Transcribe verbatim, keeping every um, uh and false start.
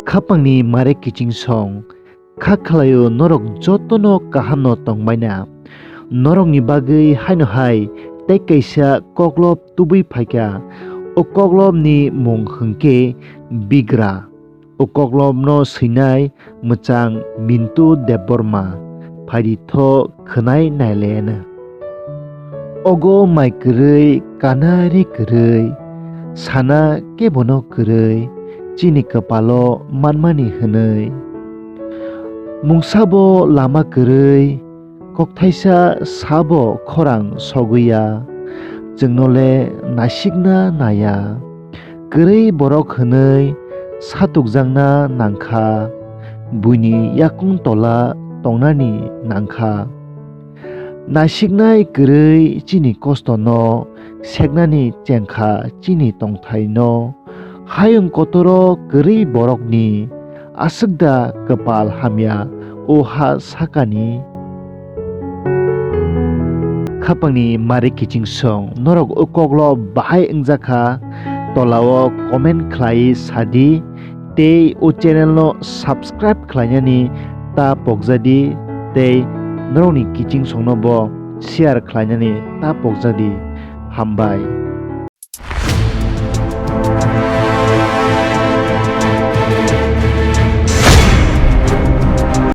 Khapangni mare kiching song, kha khlaio norok jotono kahamno tongbaina. Norokni bagwi haino hai tei kaisa koklob tubui phaikha. O koklobni mung hwnkhe Bigra. O koklobno swinai mwchang Mintu Debbarma. Phaidi tho khwnai nailayano. Ogo mai kwrwi, kana ri kwrwi, sana kebono kwrwi, chini kwpalo manmani hwnwi. Mungsabo lama kwrwi, kokthaisa sabo khorang sogwi ya, chwngno le naisikna naya. Kwrwi borok hwnwi satukjakna nangkha, buini yakung tola tongnani nangkha. Naisiknai kwrwi chini kostono seknani chengkha chini tongthaino. Hayung kotoro kwrwi borokni aswk da kwpal hamya o ha sakani. Khapangni mari kiching song, norok o koklo bahai wngjakha, tolao comment khlai sadi, tei o channel no subscribe khlainani ta pokjadi, tei norokni kiching songno bo share khlainani ta pokjadi. Hambai.